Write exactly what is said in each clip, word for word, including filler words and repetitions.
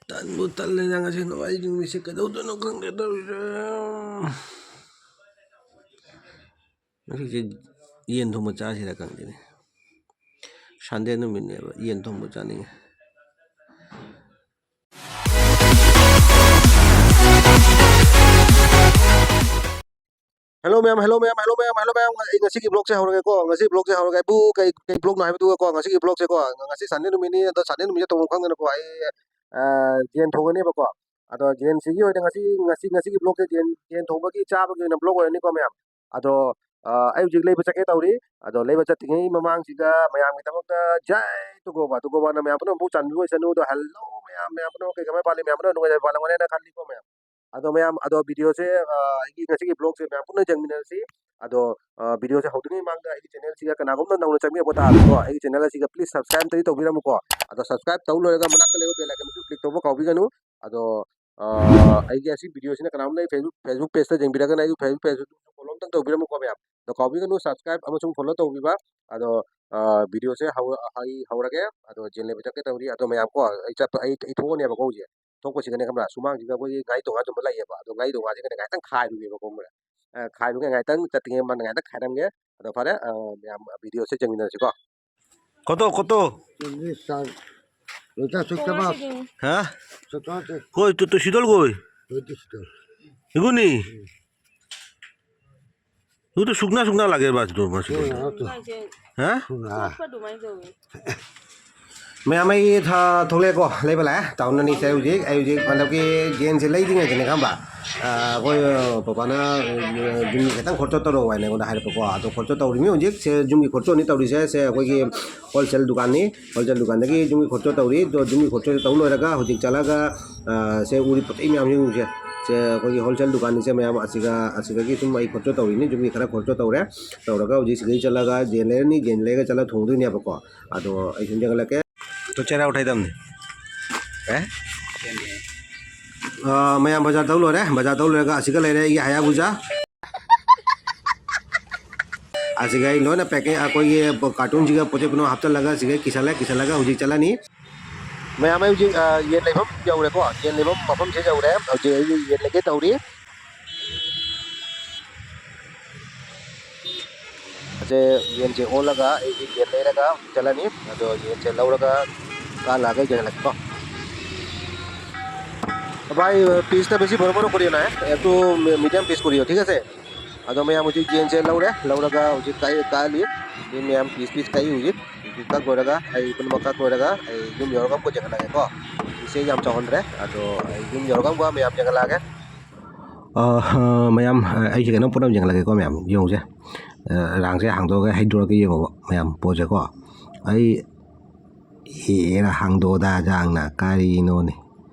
ꯇꯟꯕꯨ ꯇꯜꯂꯦꯗ ꯉꯁꯤ ꯅꯣꯡꯃꯥꯏꯖꯤꯡ ꯅꯨꯃꯤꯠꯁꯦ ꯀꯩꯗꯧꯗꯣꯏꯅꯣ ꯈꯪꯗꯦ ꯇꯧꯔꯤꯁꯦ꯫ ꯉꯁꯤꯁꯦ ꯌꯦꯟ ꯊꯣꯡꯕ ꯆꯥꯁꯤꯔ ꯈꯪꯗꯦꯅꯦ꯫ ꯁꯟꯗꯦ ꯅꯨꯃꯤꯠꯅꯦꯕ, ꯌꯦꯟ ꯊꯣꯡꯕ ꯆꯥꯅꯤꯡꯉꯦ꯫ Hello ꯃꯌꯥꯝ, hello ꯃꯌꯥꯝ, hello ꯃꯌꯥꯝ, hello ꯃꯌꯥꯝ꯫ ꯑꯩ ꯉꯁꯤꯒꯤ vlogꯁꯦ ꯍꯧꯔꯒꯦꯀꯣ꯫ ꯉꯁꯤ vlogꯁꯦ ꯍꯧꯔꯒꯦ꯫ ꯑꯩꯕꯨ ꯀꯩ, ꯀꯩ vlogꯅꯣ ꯍꯥꯏꯕꯗꯨꯒꯀꯣ, ꯉꯁꯤꯒꯤ vlogꯁꯦꯀꯣ, ꯉꯁꯤ Sunday ꯅꯨꯃꯤꯠꯅꯤ, ꯑꯗꯣ Sunday ꯅꯨꯃꯤꯠꯁꯦ ꯇꯧꯐꯝ ꯈꯪꯗꯅꯀꯣ, ꯑꯩ, ꯑ, ꯌꯦꯟ ꯊꯣꯡꯒꯅꯦꯕꯀꯣ꯫ ꯑꯗꯣ ꯌꯦꯟꯁꯤꯒꯤ ꯑꯣꯏꯅ ꯉꯁꯤ, ꯉꯁꯤ, ꯉꯁꯤꯒꯤ vlogꯁꯦ ꯌꯦꯟ, ꯌꯦꯟ ꯊꯣꯡꯕꯒꯤ ꯆꯥꯕꯒꯤ ꯑꯣꯏꯅ vlog ꯑꯣꯏꯔꯅꯤꯀꯣ ꯃꯌꯥꯝ꯫ ꯑꯗꯣ, ꯑ, ꯑꯩ ꯍꯧꯖꯤꯛ ꯂꯩꯕ ꯆꯠꯀꯦ ꯇꯧꯔꯤ꯫ ꯑꯗꯣ ꯂꯩꯕ ꯆꯠꯇ꯭ꯔꯤꯉꯩ ꯃꯃꯥꯡꯁꯤꯗ ꯃꯌꯥꯝꯒꯤꯗꯃꯛꯇ ꯖꯥꯏ ꯇꯨꯒꯣꯕ, ꯇꯨꯒꯣꯕꯅ ꯃꯌꯥꯝ ꯄꯨꯝꯅꯃꯛꯄꯨ ꯆꯥꯟꯕꯤꯕ ꯑꯣꯏꯁꯅꯨ꯫ ꯑꯗꯣ hello ꯃꯌꯥꯝ, ꯃꯌꯥꯝ ꯄꯨꯝꯅꯃꯛ ꯀꯩ ꯀꯃꯥꯏ ꯄꯥꯜꯂꯤ? ꯃꯌꯥꯝ ꯄꯨꯝꯅꯃꯛ ꯅꯨꯡꯉꯥꯏꯅ ꯄꯥꯜꯂꯝꯒꯅꯦꯅ ꯈꯜꯂꯤꯀꯣ ꯃꯌꯥꯝ꯫ ꯑꯗꯣ ꯃꯌꯥꯝ, ꯑꯗꯣ videoꯁꯦ, ꯑ, ꯑꯩꯒꯤ ꯉꯁꯤꯒꯤ vlogꯁꯦ ꯃꯌꯥꯝ ꯄꯨꯟꯅ ꯌꯦꯡꯃꯤꯟꯅꯔꯁꯤ꯫ ꯑꯗꯣ, ꯑ, videoꯁꯦ ꯍꯧꯗ꯭ꯔꯤꯉꯩ ꯃꯃꯥꯡꯗ ꯑꯩꯒꯤ channelꯁꯤꯒ ꯀꯅꯥꯒꯨꯝꯕ ꯅꯧꯅ ꯆꯪꯕꯤꯔꯛꯄ ꯇꯥꯔꯒꯗꯤꯀꯣ, ꯑꯩꯒꯤ channel ꯑꯁꯤꯒ please subscribe ꯑꯝꯇꯗꯤ ꯇꯧꯕꯤꯔꯝꯃꯨꯀꯣ꯫ ꯑꯗꯣ subscribe ꯇꯧ ꯂꯣꯏꯔꯒ ꯃꯅꯥꯛꯇ ꯂꯩꯕ bell iconꯗꯨꯁꯨ click ꯇꯧꯕ ꯀꯥꯎꯕꯤꯒꯅꯨ꯫ ꯑꯗꯣ, ꯑ, ꯑꯩꯒꯤ ꯑꯁꯤ videoꯁꯤꯅ ꯀꯅꯥꯒꯨꯝꯕ ꯑꯩ Facebook, Facebook pageꯇ ꯌꯦꯡꯕꯤꯔꯒꯅ ꯑꯩꯒꯤ Facebook pageꯇꯨꯁꯨ follow ꯑꯝꯇꯪ ꯇꯧꯕꯤꯔꯝꯃꯨꯀꯣ ꯃꯌꯥꯝ꯫ ꯑꯗꯣ ꯀꯥꯎꯕꯤꯒꯅꯨ subscribe ꯑꯃꯁꯨꯡ follow ꯇꯧꯕꯤꯕ꯫ ꯑꯗꯣ, ꯑ, videoꯁꯦ ꯍꯧ-, ꯑꯩ ꯍꯧꯔꯒꯦ꯫ ꯑꯗꯣ ꯌꯦꯟ ꯂꯩꯕ ꯆꯠꯀꯦ ꯇꯧꯔꯤ꯫ ꯑꯗꯣ ꯃꯌꯥꯝ ꯀꯣ, ꯑꯩ ꯆꯠꯄ, ꯑꯩ, ꯑꯩ ꯊꯣꯛꯑꯅꯦꯕꯀꯣ ꯍꯧꯖꯤꯛ꯫ ꯊꯣꯛꯄꯁꯤꯗꯅꯦ ꯈꯪꯕ꯭ꯔꯥ, ꯁꯨꯃꯥꯡꯁꯤꯗ ꯑꯩꯈꯣꯏꯒꯤ ꯉꯥꯔꯤ ꯇꯣꯡꯉꯥꯟ ꯇꯨꯝꯕ ꯂꯩꯌꯦꯕ꯫ ꯑꯗꯣ ꯉꯥꯔꯤ ꯇꯣꯡꯉꯥꯟꯁꯤꯒꯅꯦ ꯉꯥꯏꯍꯥꯛꯇꯪ ꯈꯥꯏꯔꯨꯒꯦꯕꯀꯣ ꯃꯣꯏ꯫ ꯑ, ꯈꯥꯏꯔꯨꯒꯦ ꯉꯥꯏꯍꯥꯛꯇꯪ ꯆꯠꯇ꯭ꯔꯤꯉꯩ ꯃꯃꯥꯡꯗ ꯉꯥꯏꯍꯥꯛꯇꯪ ꯈꯥꯏꯔꯝꯒꯦ꯫ ꯑꯗꯣ ꯐꯔꯦ, ꯑ, ꯃꯌꯥꯝ videoꯁꯦ ꯌꯦꯡꯃꯤꯟꯅꯔꯁꯤꯀꯣ꯫ Koto, koto? চল্লিশ, চার। ওইটা সত্তর মাস। হ্যাঁ? সত্তর মাস। কই, তো, তো শীতল কই? ওই তো শীতল। এগুনি? হুম। ꯏವು ತು ಸುಗ್ನ ಸುಗ್ನ ಲಾಗೆ ಬಾಸ್ ತು ಬಾಸ್ ತು. ꯍꯥ? ꯃꯌꯥꯝ ꯑꯩ ꯊ-, ꯊꯣꯛꯂꯛꯑꯦꯀꯣ, ꯂꯩꯕ ꯂꯥꯛꯑꯦ꯫ ꯇꯥꯎꯟ ꯑꯅꯤꯁꯦ ꯍꯧꯖꯤꯛ, ꯑꯩ ꯍꯧꯖꯤꯛ ꯍꯟꯗꯛꯀꯤ ꯌꯦꯟꯁꯦ ꯂꯩꯗ꯭ꯔꯤꯉꯩꯗꯅꯦ ꯈꯪꯕ? ꯑ, ꯑꯩꯈꯣꯏ, ꯑ, ꯄꯄꯥꯅ, ꯑ, ꯌꯨꯝꯒꯤ ꯈꯤꯇꯪ ꯈꯣꯔꯆꯣ ꯇꯧꯔꯛꯑꯣ ꯍꯥꯏꯅ ꯑꯩꯉꯣꯟꯗ ꯍꯥꯏꯔꯛꯄꯀꯣ꯫ ꯑꯗꯣ ꯈꯣꯔꯆꯣ ꯇꯧꯔꯤꯃꯤ ꯍꯧꯖꯤꯛ꯫ ꯁꯦ ꯌꯨꯝꯒꯤ ꯈꯣꯔꯆꯣꯅꯤ ꯇꯧꯔꯤꯁꯦ꯫ ꯁꯦ ꯑꯩꯈꯣꯏꯒꯤ wholesale ꯗꯨꯀꯥꯟꯅꯤ꯫ Wholesale ꯗꯨꯀꯥꯟꯗꯒꯤ ꯌꯨꯝꯒꯤ ꯈꯣꯔꯆꯣ ꯇꯧꯔꯤ꯫ ꯑꯗꯣ ꯌꯨꯝꯒꯤ ꯈꯣꯔꯆꯣ ꯇꯧ ꯂꯣꯏꯔꯒ ꯍꯧꯖꯤꯛ ꯆꯠꯂꯒ, ꯑ, ꯁꯦ ꯎꯔꯤ ꯄꯣꯠ ꯆꯩ ꯃꯌꯥꯝ ꯌꯦꯡꯉꯨꯁꯦ꯫ ꯁꯦ ꯑꯩꯈꯣꯏꯒꯤ wholesale ꯗꯨꯀꯥꯟꯅꯤꯁꯦ ꯃꯌꯥꯝ꯫ ꯑꯁꯤꯒ, ꯑꯁꯤꯗꯒꯤ ꯁꯨꯝ ꯑꯩ ꯈꯣꯔꯆꯣ ꯇꯧꯔꯤꯅꯤ꯫ ꯌꯨꯝꯒꯤ ꯈꯔ ꯈꯣꯔꯆꯣ ꯇꯧꯔꯦ꯫ ꯇꯧꯔꯒ ꯍꯧꯖꯤꯛ ꯁꯤꯗꯩ ꯆꯠꯂꯒ ꯌꯦꯟ ꯂꯩꯔꯅꯤ, ꯌꯦꯟ ꯂꯩꯔꯒ ꯆꯠꯂꯒ ꯊꯣꯡꯗꯣꯏꯅꯦꯕꯀꯣ꯫ ꯑꯗꯣ ꯑꯩ ꯁꯨꯝ ꯌꯦꯡꯍꯜꯂꯛꯀꯦ꯫ ꯇꯣ ꯆꯦꯔꯥ ꯎ ꯊꯥꯏꯗꯝꯅꯤ꯫ ꯑꯦ? ꯑ, ꯃꯌꯥꯝ ꯕꯖꯥꯔ ꯇꯧ ꯂꯣꯏꯔꯦ꯫ ꯕꯖꯥꯔ ꯇꯧ ꯂꯣꯏꯔꯒ ꯑꯁꯤꯒ ꯂꯩꯔꯦ ꯑꯩꯒꯤ ꯍꯌꯥꯕꯨꯖꯥ꯫ ꯑꯁꯤꯒ ꯑꯩ ꯂꯣꯏꯅ ꯄꯦꯛꯀꯤꯡ, ꯑꯩꯈꯣꯏꯒꯤ ꯀꯥꯔꯇꯨꯟꯁꯤꯒ ꯄꯣꯠ ꯆꯩ ꯄꯨꯝꯅꯃꯛ ꯍꯥꯞꯆꯤꯜꯂꯒ ꯑꯁꯤꯒ ꯀꯤꯁꯜꯂꯦ꯫ ꯀꯤꯁꯜꯂꯒ ꯍꯧꯖꯤꯛ ꯆꯠꯂꯅꯤ꯫ ꯃꯌꯥꯝ, ꯑꯩ ꯍꯧꯖꯤꯛ, ꯑ, ꯌꯦꯟ ꯂꯩꯐꯝ ꯌꯧꯔꯦꯀꯣ, ꯌꯦꯟ ꯂꯩꯐꯝ ꯃꯐꯝꯁꯦ ꯌꯧꯔꯦ꯫ ꯍꯧꯖꯤꯛ ꯑꯩ ꯌꯦꯟ ꯂꯩꯒꯦ ꯇꯧꯔꯤ꯫ ꯁꯦ, ꯌꯦꯟꯁꯦ ꯑꯣꯜꯂꯒ ꯑꯩꯒꯤ ꯌꯦꯟ ꯂꯩꯔꯒ ꯆꯠꯂꯅꯤ꯫ ꯑꯗꯣ ꯌꯦꯟꯁꯦ ꯂꯧꯔꯒ ꯀꯥ ꯂꯥꯛꯑꯒ ꯌꯦꯡꯍꯜꯂꯛꯀꯦꯀꯣ꯫ ভাই, পিসটা বেশি বড় বড় করিও না, হ্যাঁ? একটু মি-, মিডিয়াম পিস করিও, ঠিক আছে? ꯑꯗꯣ ꯃꯌꯥꯝ ꯍꯧꯖꯤꯛ ꯌꯦꯟꯁꯦ ꯂꯧꯔꯦ, ꯂꯧꯔꯒ ꯍꯧꯖꯤꯛ ꯀꯛꯏ, ꯀꯛꯑꯅꯤ꯫ ꯁꯤ ꯃꯌꯥꯝ ꯄꯤꯁ ꯄꯤꯁ ꯀꯛꯏ ꯍꯧꯖꯤꯛ꯫ ꯍꯧꯖꯤꯛ ꯀꯛ ꯂꯣꯏꯔꯒ ꯑꯩ ꯄꯨꯝꯅꯃꯛ ꯀꯛ ꯂꯣꯏꯔꯒ ꯑꯩ ꯌꯨꯝ ꯌꯧꯔꯒ ꯑꯃꯨꯛꯀ ꯌꯦꯡꯍꯜꯂꯛꯑꯒꯦꯀꯣ꯫ ꯄꯤꯁꯁꯦ ꯌꯥꯝ ꯆꯥꯎꯍꯟꯗ꯭ꯔꯦ, ꯑꯗꯣ ꯑꯩ ꯌꯨꯝ ꯌꯧꯔꯒ ꯑꯃꯨꯛꯀ ꯃꯌꯥꯝ ꯌꯦꯡꯍꯜꯂꯛꯑꯒꯦ꯫ ꯑ, ꯑ, ꯃꯌꯥꯝ, ꯑ, ꯑꯩꯁꯦ ꯀꯩꯅꯣꯝ ꯄꯣꯠ ꯑꯃ ꯌꯦꯡꯍꯜꯂꯛꯀꯦꯀꯣ ꯃꯌꯥꯝ, ꯌꯦꯡꯉꯨꯁꯦ꯫ ꯑ, ꯔꯥꯡꯁꯦ ꯍꯥꯡꯗꯣꯛꯑꯒ ꯍꯩꯗꯣꯔꯛꯀꯦ ꯌꯦꯡꯉꯣꯕ ꯃꯌꯥꯝ ꯄꯣꯠꯁꯦꯀꯣ꯫ ꯑꯩ ꯍꯦꯔꯥ ꯍꯥꯡꯗꯣꯛꯑꯗꯥ ꯖꯥꯡꯅ ꯀꯔꯤꯅꯣꯅꯦ?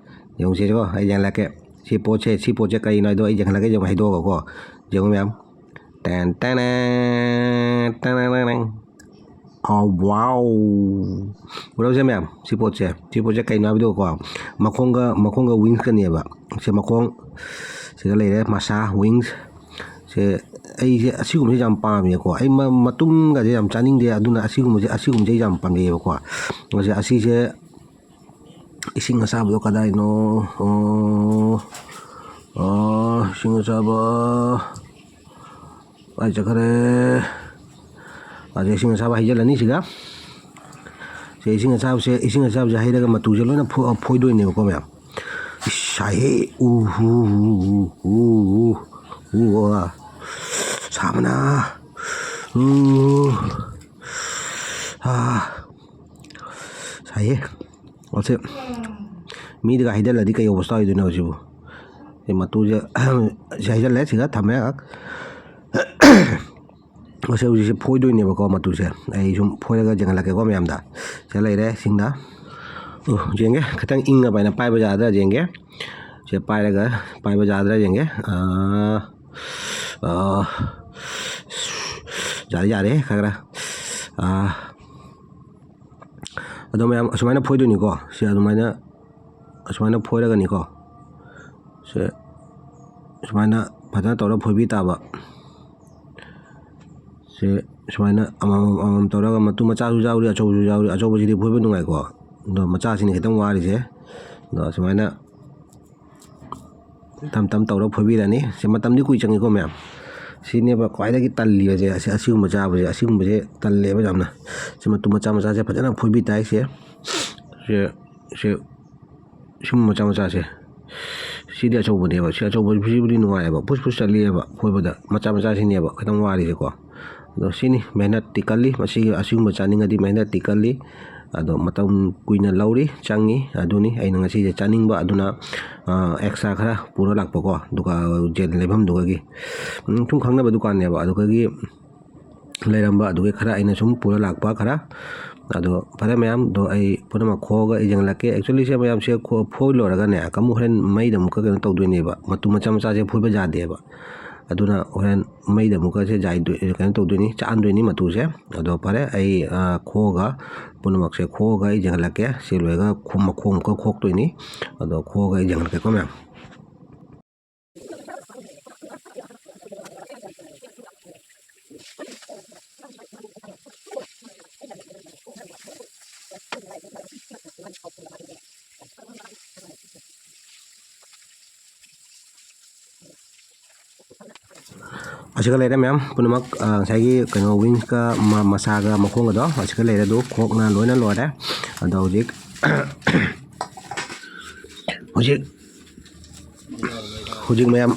ꯌꯦꯡꯉꯨꯁꯦꯀꯣ, ꯑꯩ ꯌꯦꯡꯍꯜꯂꯛꯀꯦ꯫ ꯁꯤ ꯄꯣꯠꯁꯦ, ꯁꯤ ꯄꯣꯠꯁꯦ ꯀꯔꯤꯅꯣ ꯍꯥꯏꯗꯣ ꯑꯩ ꯌꯦꯡꯍꯜꯂꯛꯀꯦ, ꯌꯦꯡꯉꯨ, ꯍꯩꯗꯣꯛꯑꯒꯀꯣ꯫ ꯌꯦꯡꯉꯨ ꯃꯌꯥꯝ꯫ ꯇꯦꯟ ꯇꯦꯅꯦ, ꯇꯦꯅꯦꯅꯦꯅꯦ꯫ ꯑꯥꯎ, ꯋꯥꯎ꯫ ꯎꯔꯧꯁꯦ ꯃꯌꯥꯝ, ꯁꯤ ꯄꯣꯠꯁꯦ, ꯁꯤ ꯄꯣꯠꯁꯦ ꯀꯩꯅꯣ ꯍꯥꯏꯕꯗꯣꯀꯣ, ꯃꯈꯣꯡꯒ, ꯃꯈꯣꯡꯒ ꯋꯤꯡꯁꯀꯅꯦꯕ꯫ ꯁꯦ ꯃꯈꯣꯡ, ꯁꯤꯗ ꯂꯩꯔꯦ, ꯃꯁꯥ, ꯋꯤꯡꯁ꯫ ꯁꯦ ꯑꯩꯁꯦ ꯑꯁꯤꯒꯨꯝꯕꯁꯦ ꯌꯥꯝ ꯄꯥꯝꯃꯦꯀꯣ꯫ ꯑꯩ ꯃ-, ꯃꯇꯨꯝꯒꯁꯦ ꯌꯥꯝ ꯆꯥꯅꯤꯡꯗꯦ, ꯑꯗꯨꯅ ꯑꯁꯤꯒꯨꯝꯕꯁꯦ, ꯑꯁꯤꯒꯨꯝꯕꯁꯦ ꯑꯩ ꯌꯥꯝ ꯄꯥꯝꯖꯩꯌꯦꯕꯀꯣ꯫ ꯃꯁꯤ, ꯑꯁꯤꯁꯦ ꯏꯁꯤꯡ ꯑꯁꯥꯕꯗꯣ ꯀꯗꯥꯏꯅꯣ? ꯑꯣ, ꯑꯣ, ꯏꯁꯤꯡ ꯑꯁꯥꯕ꯫ ꯀꯥꯏ ꯆꯠꯈ꯭ꯔꯦ? ꯑꯗ ꯏꯁꯤꯡ ꯑꯁꯥꯕ ꯍꯩꯖꯤꯜꯂꯅꯤ ꯁꯤꯒ꯫ ꯁꯤ ꯏꯁꯤꯡ ꯑꯁꯥꯕꯁꯦ, ꯏꯁꯤꯡ ꯑꯁꯥꯕꯁꯦ ꯍꯩꯔꯒ ꯃꯇꯨꯁꯦ ꯂꯣꯏꯅ ꯐꯣ-, ꯐꯣꯏꯗꯣꯏꯅꯦꯕꯀꯣ ꯃꯌꯥꯝ꯫ ꯏꯁ, ꯁꯥꯏꯍꯦ꯫ ꯎ, ꯍꯨ, ꯍꯨ, ꯍꯨ, ꯍꯨ, ꯍꯨ, ꯍꯨ, ꯑ꯫ ꯁꯥꯕꯅ꯫ ꯎ꯫ ꯑ꯫ ꯁꯥꯏꯍꯦ꯫ ꯑꯣꯁꯦ꯫ ꯃꯤꯗꯒ ꯍꯩꯗꯜꯂꯗꯤ ꯀꯩ ꯑꯣꯕꯁꯇꯥ ꯑꯣꯏꯗꯣꯏꯅꯣ ꯁꯤꯕꯨ? ꯁꯤ ꯃꯇꯨꯁꯦ, ꯁꯤ ꯍꯩꯖꯜꯂꯦ, ꯁꯤꯒ ꯊꯝꯃꯦ ꯉꯥꯏꯍꯥꯛ꯫ ꯃꯁꯤ ꯍꯧꯖꯤꯛꯁꯦ ꯐꯣꯏꯗꯣꯏꯅꯦꯕꯀꯣ, ꯃꯇꯨꯁꯦ꯫ ꯑꯩ ꯁꯨꯝ ꯐꯣꯏꯔꯒ ꯌꯦꯡꯍꯜꯂꯛꯀꯦꯀꯣ ꯃꯌꯥꯝꯗ꯫ ꯁꯤꯗ ꯂꯩꯔꯦ, ꯏꯁꯤꯡꯗ꯫ ꯑꯣ, ꯌꯦꯡꯒꯦ, ꯈꯤꯇꯪ ꯏꯪꯉꯕ ꯍꯥꯏꯅ ꯄꯥꯏꯕ ꯌꯥꯗ꯭ꯔꯥ ꯌꯦꯡꯒꯦ꯫ ꯁꯦ ꯄꯥꯏꯔꯒ, ꯄꯥꯏꯕ ꯌꯥꯗ꯭ꯔꯥ ꯌꯦꯡꯒꯦ꯫ ꯑꯥ, ꯑꯥ, ꯌꯥꯔꯦ, ꯌꯥꯔꯦ, ꯈꯔ, ꯈꯔ꯫ ꯑꯥ, ꯑꯗꯣ ꯃꯌꯥꯝ ꯑꯁꯨꯃꯥꯏꯅ ꯐꯣꯏꯗꯣꯏꯅꯤꯀꯣ꯫ ꯁꯦ ꯑꯗꯨꯃꯥꯏꯅ, ꯑꯁꯨꯃꯥꯏꯅ ꯐꯣꯏꯔꯒꯅꯤꯀꯣ꯫ ꯁꯦ ꯁꯨꯃꯥꯏꯅ ꯐꯖꯅ ꯇꯧꯔ ꯐꯣꯏꯕꯤ ꯇꯥꯕ꯫ ꯁꯦ ꯁꯨꯃꯥꯏꯅ ꯑꯃꯃꯝ ꯑꯃꯃꯝ ꯇꯧꯔꯒ, ꯃꯇꯨ ꯃꯆꯥꯁꯨ ꯌꯥꯎꯔꯤ, ꯑꯆꯧꯕꯁꯨ ꯌꯥꯎꯔꯤ꯫ ꯑꯆꯧꯕꯁꯤꯗꯤ ꯐꯣꯏꯕ ꯅꯨꯡꯉꯥꯏꯀꯣ, ꯑꯗꯣ ꯃꯆꯥꯁꯤꯅ ꯈꯤꯇꯪ ꯋꯥꯔꯤꯁꯦ꯫ ꯑꯗꯣ ꯁꯨꯃꯥꯏꯅ ꯇꯝ ꯇꯝ ꯇꯧꯔꯒ ꯐꯣꯏꯕꯤꯔꯅꯤ꯫ ꯁꯤ ꯃꯇꯝꯗꯤ ꯀꯨꯏ ꯆꯪꯉꯤꯀꯣ ꯃꯌꯥꯝ꯫ ꯁꯤꯅꯦꯕ ꯈ꯭ꯋꯥꯏꯗꯒꯤ ꯇꯜꯂꯤꯕꯁꯦ, ꯑꯁꯤ, ꯑꯁꯤꯒꯨꯝꯕ ꯆꯥꯕꯁꯦ, ꯑꯁꯤꯒꯨꯝꯕꯁꯦ ꯇꯜꯂꯦꯕ ꯌꯥꯝꯅ꯫ ꯁꯤ ꯃꯇꯨ ꯃꯆꯥ ꯃꯆꯥꯁꯦ ꯐꯖꯅ ꯐꯣꯏꯕꯤ ꯇꯥꯏ꯫ ꯁꯦ, ꯁꯦ, ꯁꯦ, ꯁꯤꯒꯨꯝꯕ ꯃꯆꯥ ꯃꯆꯥꯁꯦ, ꯁꯤꯗꯤ ꯑꯆꯧꯕꯅꯦꯕ꯫ ꯁꯤ ꯑꯆꯧꯕꯁꯤꯕꯨꯗꯤ ꯅꯨꯡꯉꯥꯏꯌꯦꯕ, ꯐꯨꯁ ꯐꯨꯁ ꯆꯠꯂꯤꯑꯕ ꯐꯣꯏꯕꯗ꯫ ꯃꯆꯥ ꯃꯆꯥꯁꯤꯅꯦꯕ ꯈꯤꯇꯪ ꯋꯥꯔꯤꯁꯦꯀꯣ꯫ ꯑꯗꯣ ꯁꯤꯅꯤ, ꯃꯦꯍꯅꯠꯇꯤ ꯀꯜꯂꯤ꯫ ꯃꯁꯤꯒꯤ, ꯑꯁꯤꯒꯨꯝꯕ ꯆꯥꯅꯤꯡꯉꯗꯤ ꯃꯦꯍꯅꯠꯇꯤ ꯀꯜꯂꯤ꯫ ꯑꯗꯣ ꯃꯇꯝ ꯀꯨꯏꯅ ꯂꯧꯔꯤ, ꯆꯪꯉꯤ꯫ ꯑꯗꯨꯅꯤ ꯑꯩꯅ ꯉꯁꯤꯁꯦ ꯆꯥꯅꯤꯡꯕ, ꯑꯗꯨꯅ, ꯑ, ꯑꯦꯛꯁꯇ꯭ꯔꯥ ꯈꯔ ꯄꯨꯔ ꯂꯥꯛꯄꯀꯣ, ꯗꯨꯀꯥꯟ ꯖꯦꯟ ꯂꯩꯐꯝꯗꯨꯒꯒꯤ꯫ ꯎꯝ, ꯁꯨꯝ ꯈꯪꯅꯕ ꯗꯨꯀꯥꯟꯅꯦꯕ, ꯑꯗꯨꯒꯒꯤ ꯂꯩꯔꯝꯕ, ꯑꯗꯨꯒꯤ ꯈꯔ ꯑꯩꯅ ꯁꯨꯝ ꯄꯨꯔ ꯂꯥꯛꯄ ꯈꯔ꯫ ꯑꯗꯣ ꯐꯔꯦ ꯃꯌꯥꯝ, ꯑꯗꯣ ꯑꯩ ꯄꯨꯝꯅꯃꯛ ꯈꯣꯛꯑꯒ ꯑꯩ ꯌꯦꯡꯍꯜꯂꯛꯀꯦ꯫ Actually ꯁꯦ ꯃꯌꯥꯝꯁꯦ ꯈꯣ-, ꯐꯣꯏ ꯂꯣꯏꯔꯒꯅꯦ, ꯑꯃꯨꯛ ꯍꯣꯔꯦꯟ ꯃꯩꯗ ꯑꯃꯨꯛꯀ ꯀꯩꯅꯣ ꯇꯧꯗꯣꯏꯅꯦꯕ, ꯃꯇꯨ ꯃꯆꯥ ꯃꯆꯥꯁꯦ ꯐꯣꯏꯕ ꯌꯥꯗꯦꯕ꯫ ꯑꯗꯨꯅ ꯍꯣꯔꯦꯟ ꯃꯩꯗ ꯑꯃꯨꯛꯀ ꯁꯦ ꯌꯥꯏꯗꯣꯏ-, ꯀꯩꯅꯣ ꯇꯧꯗꯣꯏꯅꯤ, ꯆꯥꯛꯍꯟꯗꯣꯏꯅꯤ ꯃꯇꯨꯁꯦ꯫ ꯑꯗꯣ ꯐꯔꯦ, ꯑꯩ, ꯑ, ꯈꯣꯛꯑꯒ, ꯄꯨꯝꯅꯃꯛꯁꯦ ꯈꯣꯛꯑꯒ ꯑꯩ ꯌꯦꯡꯍꯜꯂꯛꯀꯦ꯫ ꯁꯤ ꯂꯣꯏꯔꯒ ꯈꯣ-, ꯃꯈꯣꯡ ꯑꯃꯨꯛꯀ ꯈꯣꯛꯇꯣꯏꯅꯤ꯫ ꯑꯗꯣ ꯈꯣꯛꯑꯒ ꯑꯩ ꯌꯦꯡꯍꯜꯂꯛꯀꯦꯀꯣ ꯃꯌꯥꯝ꯫ ꯑꯁꯤꯒ ꯂꯩꯔꯦ ꯃꯌꯥꯝ ꯄꯨꯝꯅꯃꯛ, ꯑ, ꯉꯁꯥꯏꯒꯤ ꯀꯩꯅꯣ ꯋꯤꯡꯁꯀ ꯃ-, ꯃꯁꯥꯒ ꯃꯈꯣꯡꯒꯗꯣ ꯑꯁꯤꯒ ꯂꯩꯔꯦ꯫ ꯑꯗꯨ ꯈꯣꯛꯅ ꯂꯣꯏꯅ ꯂꯣꯏꯔꯦ꯫ ꯑꯗꯣ ꯍꯧꯖꯤꯛ, ꯍꯧꯖꯤꯛ, ꯍꯧꯖꯤꯛ ꯃꯌꯥꯝ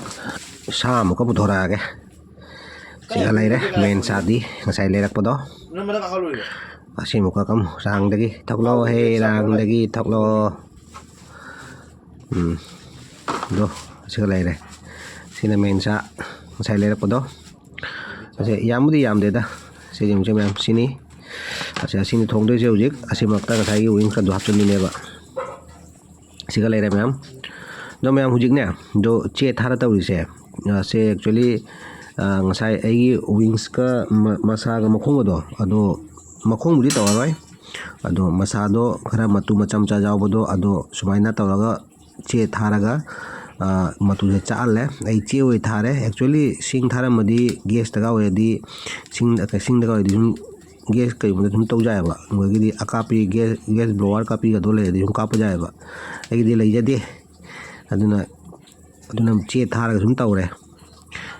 ꯁꯥ ꯑꯃꯨꯛꯀ ꯄꯨꯊꯣꯔꯛꯑꯒꯦ꯫ ꯁꯤꯒ ꯂꯩꯔꯦ ꯃꯦꯟ ꯁꯥꯗꯤ ꯉꯁꯥꯏ ꯂꯩꯔꯛꯄꯗꯣ꯫ ꯑꯁꯤ ꯑꯃꯨꯛꯀ ꯀꯝ ꯔꯥꯡꯗꯒꯤ ꯊꯛꯂꯣ ꯍꯦ, ꯔꯥꯡꯗꯒꯤ ꯊꯛꯂꯣ꯫ ꯎꯝ, ꯑꯗꯣ ꯑꯁꯤꯒ ꯂꯩꯔꯦ꯫ ꯁꯤꯅ ꯃꯦꯟ ꯁꯥ ꯉꯁꯥꯏ ꯂꯩꯔꯛꯄꯗꯣ꯫ ꯑꯁꯦ ꯌꯥꯝꯕꯨꯗꯤ ꯌꯥꯝꯗꯦꯗ꯫ ꯁꯤꯁꯤꯡꯁꯦ ꯃꯌꯥꯝ ꯁꯤꯅꯤ꯫ ꯑꯁꯦ ꯑꯁꯤꯅꯤ ꯊꯣꯡꯗꯣꯏꯁꯦ ꯍꯧꯖꯤꯛ꯫ ꯑꯁꯤ ꯃꯔꯛꯇ ꯉꯁꯥꯏꯒꯤ ꯋꯤꯡꯁꯀꯗꯣ ꯍꯥꯞꯆꯤꯟꯗꯣꯏꯅꯦꯕ꯫ ꯁꯤꯒ ꯂꯩꯔꯦ ꯃꯌꯥꯝ꯫ ꯑꯗꯣ ꯃꯌꯥꯝ ꯍꯧꯖꯤꯛꯅꯦ, ꯑꯗꯣ ꯆꯦ ꯊꯥꯔ ꯇꯧꯔꯤꯁꯦ, ꯑ, ꯁꯦ actually, ꯑ, ꯉꯁꯥꯏ ꯑꯩꯒꯤ ꯋꯤꯡꯁꯀ ꯃ-, ꯃꯁꯥꯒ ꯃꯈꯣꯡꯒꯗꯣ, ꯑꯗꯣ ꯃꯈꯣꯡꯕꯨꯗꯤ ꯇꯧꯔꯔꯣꯏ꯫ ꯑꯗꯣ ꯃꯁꯥꯗꯣ ꯈꯔ ꯃꯇꯨ ꯃꯆꯥ ꯃꯆꯥ ꯌꯥꯎꯕꯗꯣ, ꯑꯗꯣ ꯁꯨꯃꯥꯏꯅ ꯇꯧꯔꯒ ꯆꯦ ꯊꯥꯔꯒ, ꯃꯇꯨꯁꯦ ꯆꯥꯛꯍꯜꯂꯦ꯫ ꯑꯩ ꯆꯦ ꯑꯣꯏ ꯊꯥꯔꯦ꯫ Actually ꯁꯤꯡ ꯊꯥꯔꯝꯃꯗꯤ, ꯒ꯭ꯌꯥꯁꯇꯒ ꯑꯣꯏꯔꯗꯤ, ꯁꯤꯡ ꯁꯤꯡꯗꯒ ꯑꯣꯏꯔꯗꯤ ꯁꯨꯝ ꯒ꯭ꯌꯥꯁ ꯀꯩꯒꯨꯝꯕꯗ ꯁꯨꯝ ꯇꯧꯖꯥꯏꯑꯕ꯫ ꯑꯗꯒꯤꯗꯤ ꯑꯀꯥꯞꯄꯤ, ꯒ꯭ꯌꯥꯁ ꯒ꯭ꯌꯥꯁ ꯕ꯭ꯂꯣꯋꯔ ꯀꯥꯞꯄꯤꯒꯗꯣ ꯂꯩꯔꯗꯤ ꯁꯨꯝ ꯀꯥꯞꯄ ꯌꯥꯏꯑꯕ꯫ ꯑꯩꯒꯤꯗꯤ ꯂꯩꯖꯗꯦ꯫ ꯑꯗꯨꯅ ꯑꯗꯨꯅ ꯆꯦ ꯊꯥꯔꯒ ꯁꯨꯝ ꯇꯧꯔꯦ꯫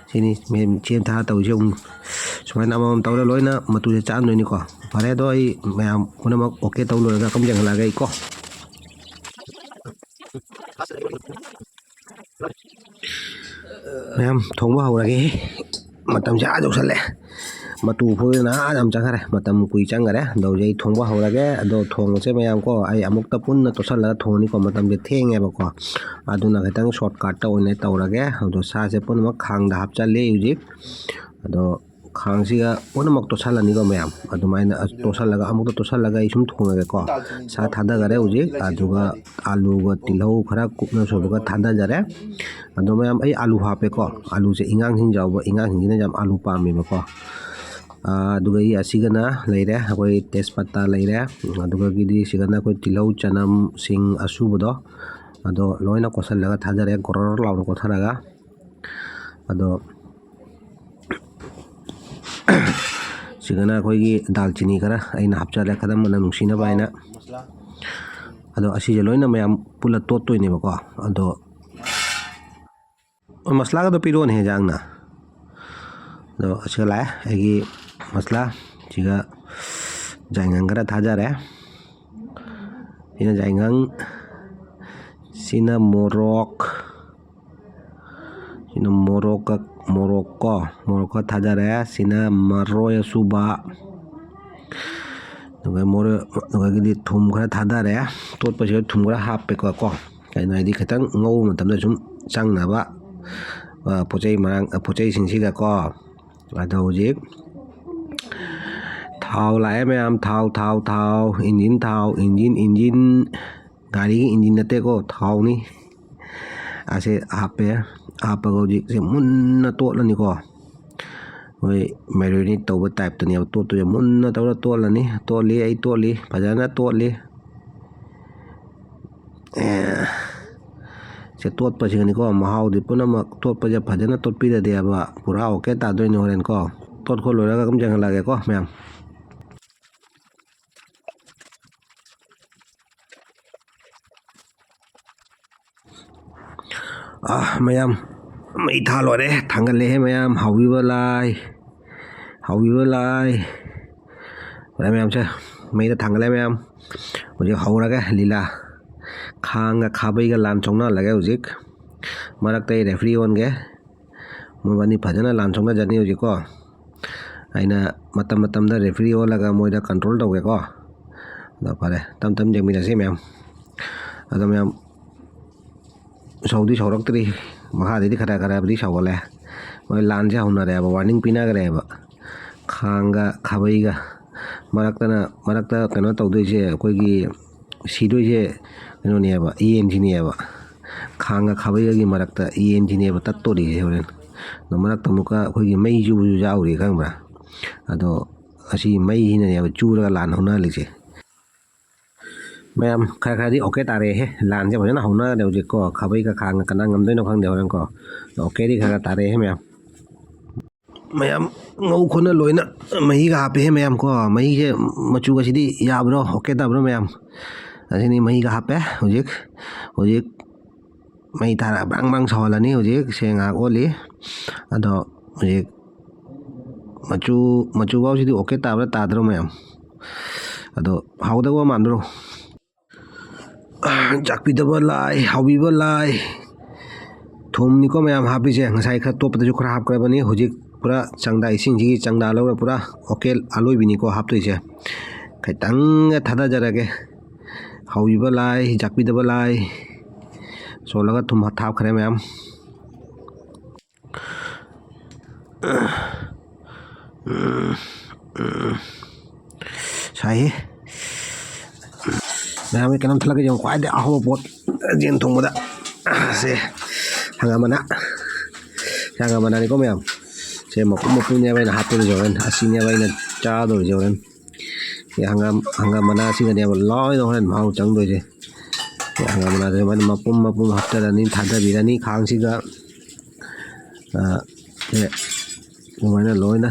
ꯁꯤꯅꯤ ꯃꯦꯝ ꯆꯦ ꯊꯥꯔ ꯇꯧꯔꯤꯁꯦ꯫ ꯑꯃꯨꯛ ꯁꯨꯃꯥꯏꯅ ꯑꯃꯃꯝ ꯇꯧꯔ ꯂꯣꯏꯅ ꯃꯇꯨꯁꯦ ꯆꯥꯔꯝꯗꯣꯏꯅꯤꯀꯣ꯫ ꯐꯔꯦ, ꯑꯗꯣ ꯑꯩ ꯃꯌꯥꯝ ꯄꯨꯝꯅꯃꯛ ꯑꯣꯀꯦ ꯇꯧ ꯂꯣꯏꯔꯒ ꯑꯃꯨꯛ ꯌꯦꯡꯍꯜꯂꯛꯑꯒꯦ ꯑꯩꯀꯣ꯫ ꯃꯌꯥꯝ ꯊꯣꯡꯕ ꯍꯧꯔꯒꯦ꯫ ꯃꯇꯝꯁꯦ ꯑꯥ ꯌꯧꯁꯜꯂꯦ꯫ ꯃꯇꯨ ꯐꯣꯏꯗꯅ ꯑꯥ ꯌꯥꯝ ꯆꯪꯈꯔꯦ꯫ ꯃꯇꯝ ꯀꯨꯏ ꯆꯪꯈꯔꯦ꯫ ꯑꯗꯣ ꯍꯧꯖꯤꯛ ꯑꯩ ꯊꯣꯡꯕ ꯍꯧꯔꯒꯦ꯫ ꯑꯗꯣ ꯊꯣꯡꯕꯁꯦ ꯃꯌꯥꯝ ꯀꯣ, ꯑꯩ ꯑꯃꯨꯛꯇ ꯄꯨꯟꯅ ꯇꯣꯠꯁꯜꯂꯒ ꯊꯣꯡꯉꯅꯤꯀꯣ꯫ ꯃꯇꯝꯁꯦ ꯊꯦꯡꯉꯦꯕꯀꯣ꯫ ꯑꯗꯨꯅ ꯈꯤꯇꯪ shortcut ꯑꯣꯏꯅ ꯇꯧꯔꯒꯦ꯫ ꯑꯗꯣ ꯁꯥꯁꯦ ꯄꯨꯝꯅꯃꯛ ꯈꯥꯡꯗ ꯍꯥꯞꯆꯜꯂꯦ ꯍꯧꯖꯤꯛ꯫ ꯑꯗꯣ ꯈꯥꯡꯁꯤꯒ ꯄꯨꯝꯅꯃꯛ ꯇꯣꯠꯁꯜꯂꯅꯤꯀꯣ ꯃꯌꯥꯝ꯫ ꯑꯗꯨꯃꯥꯏꯅ ꯇꯣꯠꯁꯜꯂꯒ, ꯑꯃꯨꯛꯇ ꯇꯣꯠꯁꯜꯂꯒ ꯑꯩ ꯁꯨꯝ ꯊꯣꯡꯉꯒꯦꯀꯣ꯫ ꯁꯥ ꯊꯥꯗꯈꯔꯦ ꯍꯧꯖꯤꯛ꯫ ꯑꯗꯨꯒ ꯑꯥꯂꯨꯒ ꯇꯤꯜꯍꯧ ꯈꯔ ꯀꯨꯞꯅ ꯁꯣꯏꯕꯒ ꯊꯥꯗꯖꯔꯦ꯫ ꯑꯗꯣ ꯃꯌꯥꯝ, ꯑꯩ ꯑꯥꯂꯨ ꯍꯥꯞꯄꯦꯀꯣ꯫ ꯑꯥꯂꯨꯁꯦ ꯏꯉꯥꯡꯁꯤꯡ ꯌꯥꯎꯕ, ꯏꯉꯥꯡꯁꯤꯡꯁꯤꯅ ꯌꯥꯝ ꯑꯥꯂꯨ ꯄꯥꯝꯃꯦꯕꯀꯣ꯫ ꯑꯥ, ꯑꯗꯨꯒ ꯑꯩ ꯑꯁꯤꯒꯅ ꯂꯩꯔꯦ, ꯑꯩꯈꯣꯏ ꯇꯦꯖꯄꯇꯥ ꯂꯩꯔꯦ, ꯑꯗꯨꯒꯒꯤꯗꯤ ꯁꯤꯒꯅ ꯑꯩꯈꯣꯏ ꯇꯤꯜꯍꯧ, ꯆꯅꯝ, ꯁꯤꯡ ꯑꯁꯨꯕꯗꯣ, ꯑꯗꯣ ꯂꯣꯏꯅ ꯀꯣꯠꯁꯤꯜꯂꯒ ꯊꯥꯗꯔꯦ, ꯒꯣꯔꯣꯔꯣ ꯂꯥꯎꯅ ꯀꯣꯠꯊꯔꯒ꯫ ꯑꯗꯣ ꯁꯤꯒꯅ ꯑꯩꯈꯣꯏꯒꯤ ꯗꯥꯜꯆꯤꯅꯤ ꯈꯔ ꯑꯩꯅ ꯍꯥꯞꯆꯔꯦ, ꯈꯔ ꯃꯅꯝ ꯅꯨꯡꯁꯤꯅꯕ ꯍꯥꯏꯅ꯫ ꯑꯗꯣ ꯑꯁꯤꯁꯦ ꯂꯣꯏꯅ ꯃꯌꯥꯝ ꯄꯨꯜꯂ ꯇꯣꯠꯇꯣꯏꯅꯦꯕꯀꯣ꯫ ꯑꯗꯣ ꯃꯁꯂꯥꯒꯗꯣ ꯄꯤꯔꯛꯑꯣꯅꯦ ꯍꯦꯟꯖꯥꯡꯅ꯫ ꯑꯗꯣ ꯑꯁꯤꯒ ꯂꯥꯛꯑꯦ ꯑꯩꯒꯤ ꯃꯁꯂꯥ꯫ ꯁꯤꯒ ꯌꯥꯏꯉꯪ ꯈꯔ ꯊꯥꯖꯔꯦ꯫ ꯁꯤꯅ ꯌꯥꯏꯉꯪ, ꯁꯤꯅ ꯃꯣꯔꯣꯛ, ꯁꯤꯅ ꯃꯣꯔꯣꯛꯀ, ꯃꯣꯔꯣꯛ ꯀꯣ, ꯃꯣꯔꯣꯛꯀ ꯊꯥꯖꯔꯦ꯫ ꯁꯤꯅ ꯃꯔꯣꯏ ꯑꯁꯨꯕ, ꯑꯗꯨꯒ ꯃꯣꯔꯣꯏ, ꯑꯗꯨꯗꯒꯤꯗꯤ ꯊꯨꯝ ꯈꯔ ꯊꯥꯗꯔꯦ꯫ ꯇꯣꯠꯄꯁꯤꯗ ꯊꯨꯝ ꯈꯔ ꯍꯥꯞꯄꯦꯀꯣ, ꯀꯣ꯫ ꯀꯩꯅꯣ ꯍꯥꯏꯗꯤ ꯈꯤꯇꯪ ꯉꯧꯕ ꯃꯇꯝꯗ ꯁꯨꯝ ꯆꯪꯅꯕ, ꯑ, ꯄꯣꯠ ꯆꯩ ꯃꯔꯥꯡ, ꯑ, ꯄꯣꯠ ꯆꯩꯁꯤꯡꯁꯤꯒꯀꯣ꯫ ꯑꯗꯣ ꯍꯧꯖꯤꯛ ꯊꯥꯎ ꯂꯥꯛꯑꯦ ꯃꯌꯥꯝ, ꯊꯥꯎ, ꯊꯥꯎ, ꯊꯥꯎ, ꯏꯟꯖꯤꯟ ꯊꯥꯎ, ꯏꯟꯖꯤꯟ, ꯏꯟꯖꯤꯟ, ꯒꯥꯔꯤꯒꯤ ꯏꯟꯖꯤꯟ ꯅꯠꯇꯦꯀꯣ, ꯊꯥꯎꯅꯤ꯫ ꯑꯁꯦ ꯍꯥꯞꯄꯦ꯫ ꯍꯥꯞꯄꯒ ꯍꯧꯖꯤꯛꯁꯦ ꯃꯨꯟꯅ ꯇꯣꯠꯂꯅꯤꯀꯣ꯫ ꯑꯩꯈꯣꯏ marinate ꯇꯧꯕ type ꯇꯅꯦꯕ ꯇꯣꯠꯇꯣꯏꯁꯦ꯫ ꯃꯨꯟꯅ ꯇꯧꯔ ꯇꯣꯠꯂꯅꯤ꯫ ꯇꯣꯠꯂꯤ, ꯑꯩ ꯇꯣꯠꯂꯤ, ꯐꯖꯅ ꯇꯣꯠꯂꯤ꯫ ꯑꯦ, ꯁꯦ ꯇꯣꯠꯄꯁꯤꯒꯅꯤꯀꯣ, ꯃꯍꯥꯎꯗꯤ ꯄꯨꯝꯅꯃꯛ ꯇꯣꯠꯄꯁꯦ ꯐꯖꯅ ꯇꯣꯠꯄꯤꯔꯗꯤꯕ ꯄꯨꯔꯥ ꯑꯣꯀꯦ ꯇꯥꯗꯣꯏꯅꯤ ꯍꯣꯔꯦꯟꯀꯣ꯫ ꯇꯣꯠ ꯈꯣꯠ ꯂꯣꯏꯔꯒ ꯑꯗꯨꯝ ꯌꯦꯡꯍꯜꯂꯛꯑꯒꯦꯀꯣ ꯃꯌꯥꯝ꯫ ꯑꯥ, ꯃꯌꯥꯝ, ꯃꯩ ꯊꯥ ꯂꯣꯏꯔꯦ, ꯊꯥꯡꯒꯠꯂꯦꯍꯦ ꯃꯌꯥꯝ, ꯍꯥꯎꯕꯤꯕ ꯂꯥꯏ, ꯍꯥꯎꯕꯤꯕ ꯂꯥꯏ꯫ ꯂꯣꯏꯔꯦ ꯃꯌꯥꯝꯁꯦ, ꯃꯩꯗ ꯊꯥꯡꯒꯠꯂꯦ ꯃꯌꯥꯝ꯫ ꯍꯧꯖꯤꯛ ꯍꯧꯔꯒꯦ ꯂꯤꯂꯥ꯫ ꯈꯥꯡꯒ ꯈꯥꯕꯩꯒ ꯂꯥꯟ ꯁꯣꯛꯅꯍꯜꯂꯒꯦ ꯍꯧꯖꯤꯛ꯫ ꯃꯔꯛꯇ ꯑꯩ ꯔꯦꯐ꯭ꯔꯤ ꯑꯣꯟꯒꯦ꯫ ꯃꯣꯏꯕꯥꯅꯤ ꯐꯖꯅ ꯂꯥꯟ ꯁꯣꯛꯅꯖꯅꯤ ꯍꯧꯖꯤꯛꯀꯣ꯫ ꯑꯩꯅ ꯃꯇꯝ ꯃꯇꯝꯗ ꯔꯦꯐ꯭ꯔꯤ ꯑꯣꯜꯂꯒ ꯃꯣꯏꯗ ꯀꯟꯇ꯭ꯔꯣꯜ ꯇꯧꯒꯦꯀꯣ꯫ ꯑꯗꯣ ꯐꯔꯦ, ꯇꯞ ꯇꯞꯅ ꯌꯦꯡꯃꯤꯟꯅꯁꯤ ꯃꯌꯥꯝ꯫ ꯑꯗꯣ ꯃꯌꯥꯝ, ꯁꯧꯗꯤ ꯁꯧꯔꯛꯇ꯭ꯔꯤ, ꯃꯈꯥꯗꯩꯗꯤ ꯈꯔ ꯈꯔꯕꯨꯗꯤ ꯁꯧꯒꯠꯂꯦ꯫ ꯃꯣꯏ ꯂꯥꯟꯁꯦ ꯍꯧꯅꯔꯦꯕ, ꯋꯥꯔꯅꯤꯡ ꯄꯤꯅꯈ꯭ꯔꯦꯕ꯫ ꯈꯥꯡꯒ ꯈꯥꯕꯩꯒ ꯃꯔꯛꯇꯅ, ꯃꯔꯛꯇ ꯀꯩꯅꯣ ꯇꯧꯗꯣꯏꯁꯦ, ꯑꯩꯈꯣꯏꯒꯤ ꯁꯤꯗꯣꯏꯁꯦ ꯀꯩꯅꯣꯅꯦꯕ, ꯌꯦꯟꯁꯤꯅꯦꯕ꯫ ꯈꯥꯡꯒ ꯈꯥꯕꯩꯒꯒꯤ ꯃꯔꯛꯇ ꯌꯦꯟꯁꯤꯅꯦꯕ ꯇꯠꯇꯣꯔꯤꯁꯦ ꯍꯣꯔꯦꯟ꯫ ꯑꯗꯣ ꯃꯔꯛꯇ ꯑꯃꯨꯛꯀ ꯑꯩꯈꯣꯏꯒꯤ ꯃꯩ ꯆꯨꯕꯁꯨ ꯌꯥꯎꯔꯤ, ꯈꯪꯕ꯭ꯔꯥ? ꯑꯗꯣ ꯑꯁꯤ ꯃꯩꯁꯤꯅꯅꯦꯕ ꯆꯨꯔꯒ ꯂꯥꯟ ꯍꯧꯅꯍꯜꯂꯤꯁꯦ꯫ ꯃꯌꯥꯝ, ꯈꯔ ꯈꯔꯗꯤ ꯑꯣꯀꯦ ꯇꯥꯔꯦꯍꯦ꯫ ꯂꯥꯟꯁꯦ ꯐꯖꯅ ꯍꯧꯅꯔꯦ ꯍꯧꯖꯤꯛꯀꯣ꯫ ꯈꯥꯕꯩꯒ ꯈꯥꯡꯒ ꯀꯅꯥ ꯉꯝꯗꯣꯏꯅꯣ ꯈꯪꯗꯦ ꯍꯣꯔꯦꯟꯀꯣ꯫ ꯑꯣꯀꯦꯗꯤ ꯈꯔ ꯈꯔ ꯇꯥꯔꯦꯍꯦ ꯃꯌꯥꯝ꯫ ꯃꯌꯥꯝ, ꯉꯧ ꯈꯣꯠꯅ ꯂꯣꯏꯅ ꯃꯍꯤꯒ ꯍꯥꯞꯄꯦꯍꯦ ꯃꯌꯥꯝ ꯀꯣ꯫ ꯃꯍꯤꯁꯦ ꯃꯆꯨꯒꯁꯤꯗꯤ ꯌꯥꯕ꯭ꯔꯣ? ꯑꯣꯀꯦ ꯇꯥꯕ꯭ꯔꯣ ꯃꯌꯥꯝ? ꯑꯁꯤꯅꯤ ꯃꯍꯤꯒ ꯍꯥꯞꯄꯦ ꯍꯧꯖꯤꯛ꯫ ꯍꯧꯖꯤꯛ ꯃꯩ ꯊꯥꯔ ꯕ꯭ꯔꯪ ꯕ꯭ꯔꯪ ꯁꯧꯍꯜꯂꯅꯤ ꯍꯧꯖꯤꯛ꯫ ꯁꯦ ꯉꯥꯏꯍꯥꯛ ꯑꯣꯠꯂꯤ꯫ ꯑꯗꯣ ꯍꯧꯖꯤꯛ ꯃꯆꯨ, ꯃꯆꯨ ꯐꯥꯎꯁꯤꯗꯤ ꯑꯣꯀꯦ ꯇꯥꯕ꯭ꯔꯥ ꯇꯥꯗ꯭ꯔꯣ ꯃꯌꯥꯝ? ꯑꯗꯣ ꯍꯥꯎꯗꯧꯕ ꯃꯥꯟꯕ꯭ꯔꯣ? ꯆꯥꯛꯄꯤꯗꯕ ꯂꯥꯏ, ꯍꯥꯎꯕꯤꯕ ꯂꯥꯏ꯫ ꯊꯨꯝꯅꯤꯀꯣ ꯃꯌꯥꯝ ꯍꯥꯞꯄꯤꯁꯦ꯫ ꯉꯁꯥꯏ ꯈꯔ ꯇꯣꯠꯄꯗꯁꯨ ꯈꯔ ꯍꯥꯞꯈ꯭ꯔꯕꯅꯤ꯫ ꯍꯧꯖꯤꯛ ꯄꯨꯔꯥ ꯆꯥꯡꯗꯥ, ꯏꯁꯤꯡꯁꯤꯒꯤ ꯆꯥꯡꯗꯥ ꯂꯧꯔ ꯄꯨꯔꯥ ꯑꯣꯀꯦ ꯑꯂꯣꯏꯕꯤꯅꯤꯀꯣ ꯍꯥꯞꯇꯣꯏꯁꯦ꯫ ꯈꯤꯇꯪꯒ ꯊꯥꯗꯖꯔꯒꯦ꯫ ꯍꯥꯎꯕꯤꯕ ꯂꯥꯏ, ꯆꯥꯛꯄꯤꯗꯕ ꯂꯥꯏ꯫ ꯁꯣꯜꯂꯒ ꯊꯨꯝ ꯊꯥꯞꯈ꯭ꯔꯦ ꯃꯌꯥꯝ꯫ ꯁꯥꯏꯍꯦ꯫ ꯃꯌꯥꯝꯒꯤ ꯀꯩꯅꯣꯝ ꯊꯜꯂꯛꯀꯦ ꯌꯦꯡꯉꯨ, ꯈ꯭ꯋꯥꯏꯗꯒꯤ ꯑꯍꯥꯎꯕ ꯄꯣꯠ ꯌꯦꯟ ꯊꯣꯡꯕꯗ꯫ ꯁꯦ, ꯍꯪꯒꯥꯝ ꯃꯅꯥ꯫ ꯁꯦ, ꯍꯪꯒꯥꯝ ꯃꯅꯥꯅꯤꯀꯣ ꯃꯌꯥꯝ꯫ ꯁꯦ, ꯃꯄꯨꯝ ꯃꯄꯨꯝꯅꯦꯕ ꯑꯩꯅ ꯍꯥꯞꯇꯣꯔꯤꯁꯦ ꯍꯣꯔꯦꯟ꯫ ꯑꯁꯤꯅꯦꯕ ꯑꯩꯅ ꯆꯥꯗꯣꯔꯤꯁꯦ ꯍꯣꯔꯦꯟ꯫ ꯁꯤ ꯍꯪꯒꯥꯝ, ꯍꯪꯒꯥꯝ ꯃꯅꯥꯁꯤꯒꯅꯦꯕ ꯂꯣꯏꯅ ꯍꯣꯔꯦꯟ ꯃꯍꯥꯎ ꯆꯪꯗꯣꯏꯁꯦ꯫ ꯍꯪꯒꯥꯝ ꯃꯅꯥꯁꯦ ꯑꯗꯨꯃꯥꯏꯅ ꯃꯄꯨꯝ ꯃꯄꯨꯝ ꯍꯥꯞꯆꯔꯅꯤ, ꯊꯥꯗꯕꯤꯔꯅꯤ ꯈꯥꯡꯁꯤꯗ꯫ ꯑ, ꯁꯦ ꯑꯗꯨꯃꯥꯏꯅ ꯂꯣꯏꯅ꯫